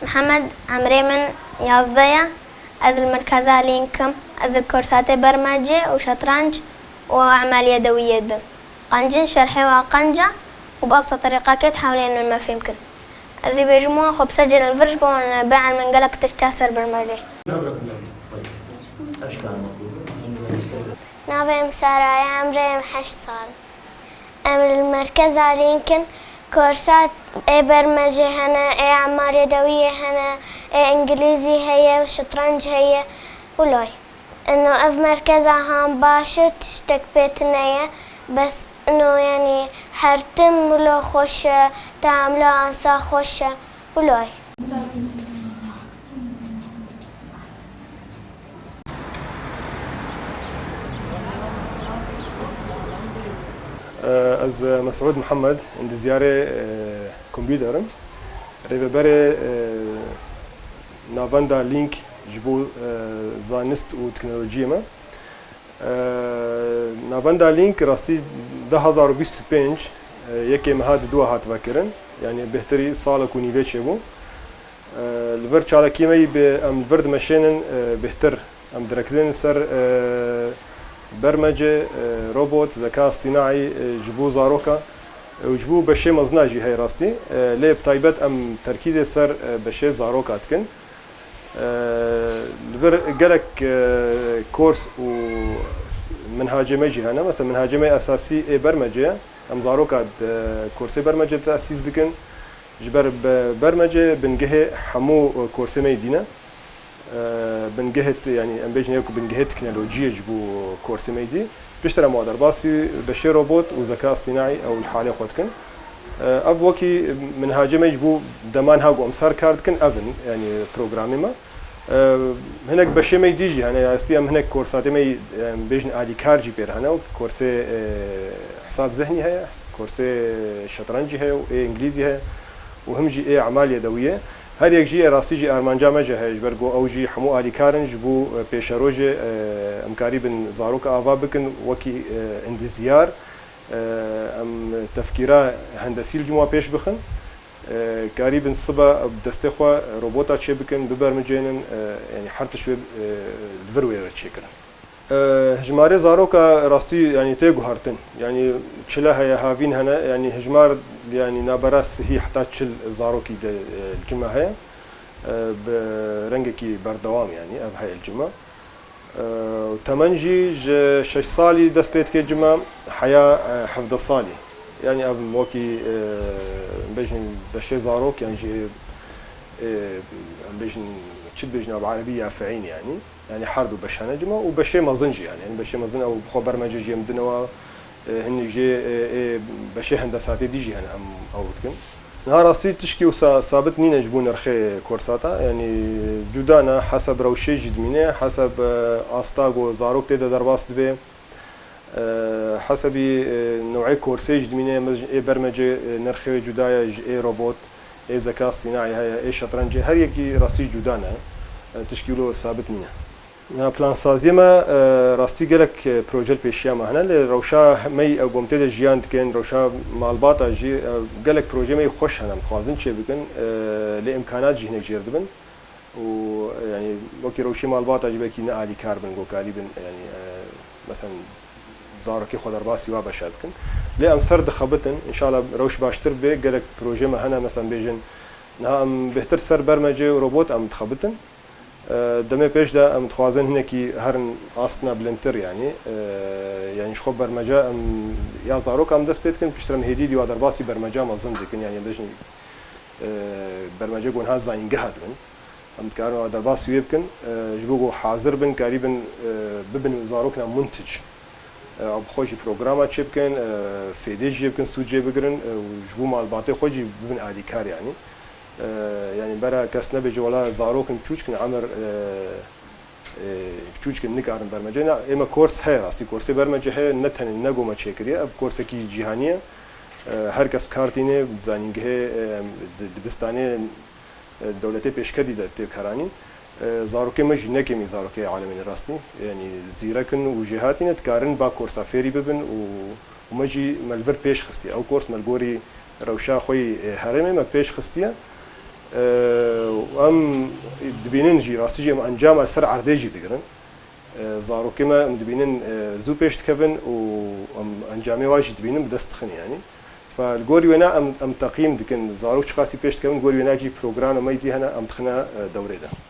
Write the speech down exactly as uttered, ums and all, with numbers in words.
Mihemed, emrê min yazdeh ye. Ez li merkeza Link im. Ez li korsatê bermecê û şetrenc û emal yedewiyê dibim. Qencin şerhê wa qenc e û bi ebsa terîqekê dihewlên min me fêm kin. Ez ê bêjim wan xwe bi sed carî li vir ji bo wan bêelmin gelek tişt e ser bermecê. Navê min Sara ye, emrê min heşt sal. Em li merkeza Link in, korsa ê bermecê hene, ê emal yedewiyê hene, ê îngilîzî heye, şetrenc heye û lay. Ino ev merkeza han baş e, tiştek pê tune ye, bes ino, yanî, her tim wilo xweş e, teamula ansa xweş e û lay. Ez Mesûd Mihemed, endizyarê, e, kompûter im. Rêveberê, e, Navenda Link ji bo, e, zanist û teknolojiyê me. E, Navenda Link rastî du hazar û bîst û pênc, e, yekê meha diduwa hat vekirin. Yanî bêhtirî salek û nîvê çêbû. E, li vir çalakiyê me yî bi, em li vir dimeşênin, e, bêhtir. Em direkizên ser, e, bermece, e, robot, zeka îstînaî, e, ji bo zaroka, e, û ji bo beşê mezina jî heye rastî. E, lê bi taybet em terkîzê ser, e, beşê zaroka dikin. E, li vir gelek, e, kors û s-, minhacê me jî hene. Mesela minhacê me esasî ê bermecê ye. Em zaroka di korsê bermecê tesîs dikin. Ji ber be-, bermecê bingehê hemû, e, korsê me yê dî ne. E, bingehê t-, yanî em bêjin ya ku bingehê teknolojiyê ji bo korsê me yê dî. Piştre em wa derbasî beşê robot û zeka îstînaî ew li halê xwe dikin. E, ev wekî minhacê me ji bo dema niha ku em ser kar dikin, ev in, yanî programê me. E, hinek beşê me yê dî jî hene, rastî em hinek korsatê me yê, em bêjin alîkar jî pê re hene, wekî korsê, e, hesab zihnî heye, korsê şetrencî heye û ê îngilîzî heye û him jî ê emal yedewiyê. Her yek jî ê rastî jî armanca me jî heye, ji ber ku ew jî hemû alîkar in ji bo, e, pêşerojê, e, em karîbin zarok ava bikin wekî, e, endizyar, e, em tefkîra hendesî li cima pêş bixin. E, karîbin sibe bi destê xwe robota çêbikin, bibermicênin, e, yanî her tişt wê, e, li vir wê re çêkirin. E, hijmarê zaroka rastî, yanî tê guhertin. Yanî çile heye, havîn hene, yanî hijmar, yanî nabera sihî heta çil zarokî de, e, li cima heye. E, bi rengekî berdewam, yanî ev heye li cima. E, û temen jî ji şeş salî dest pê dike cima heya, e, hevdeh salî. Yanî ev wekî, e, bêjin beşê zarok, yan jî, e, em bêjin, çi dibêjin ev erebî yafeîn yanî. Yanî her du beş hene cima û beşê mezin jî hene. Yanî beşê mezin ew bi xwe bermece jî em dinewa, e, hinek jê, e, ê beşê hendesatê dî jî hene em ew dikin. Niha rastî tişkî wisa sabit nîne ji bo nirxê korsata, yanî cuda ne, heseb rewşê jî dimîne, heseb, e, asta ku zarok tê de derbas dibe, e, hesebî, e, newê korsê jî dimîne, mez-, ê bermecê, e, nirxê wê cuda ye ji ê robot, ê zeka îstînaî heye, ê şetrencê, her yekî rastî cuda ne, e, tişkî wilo sabit nîne. Ya plansaziyê me, e, rastî gelek, e, proje li pêşiya me hene, lê rewşa me yî ew ku em tê de jiyan dikin, rewşa malbata jî, e, gelek projeyê me yî xweş hene, em dixwazin çêbikin, e, lê îmkanat jî hinek jêr dibin. Û, e, yanî wekî rewşê malbata jî belkî ne alîkar bin, gokarî bin, yanî, e, mesela zarokê xwe derbasî wa beşa dikin. Lê em ser dixebitin, înşallah rewş baştir bê, gelek projeyê me hene, mesela bêjin, niha em bêhtir ser bermecê û robot em dixebitin. E, demê pêş de em dixwazin hinekî herin astina bilindtir, yanî, e, yanî ji xwe bermeca em ya zaroka em dest pê dikin, piştre em hêdî dîwa derbasî bermeca mezin dikin, yanî em bêjin, e, bermece ku niha zanîngeha dibin. Em dikarin wa derbasî wê bikin, e, ji bo ku hazir bin, karî bin, e, bibin zarokna muntic. E, ew bi xwe jî programa çêbikin, e, fêdê jî jê bikin, sûd jê bigirin, e, û ji bo malbatê xwe jî bibin alîkar, yanî. E, yanî bera kes nebêje, wela zarok in, biçûçk in, emir, e, e, biçûçk in, nikarin bermece. Na, ê me kors heye, rastî korsê bermece heye, ne tenê, ne goma çêkiriye. Ev korsekî cîhanî ye. E, her kes bi kar tîne, zanîngehê, e, di-, dibistanê, e, dewletê pêşketî de tê karanîn. Zarokê me jî ne kêmî zarokê alemê ne rastî. Yanî zîrek in û jêhatî ne, dikarin ba korsa fêrî bibin û, û me jî me li vir pêş xistiye. Ew kors me li gorî rewşa xwe yî, e, herêmê me pêş xistiye. E, û em dibînin jî, rastî jî em encama ser erdê jî digirin. E, zarokê me em dibînin, e, zû pêş dikevin û em encamê wa jî dibînin bi dest dixin yanî. Fa li gorî wêna em, em teqîm dikin, zarok çiqasî pêş dikevin, gorî wêna jî programa me dî hene, em dixine, e, dewrê de.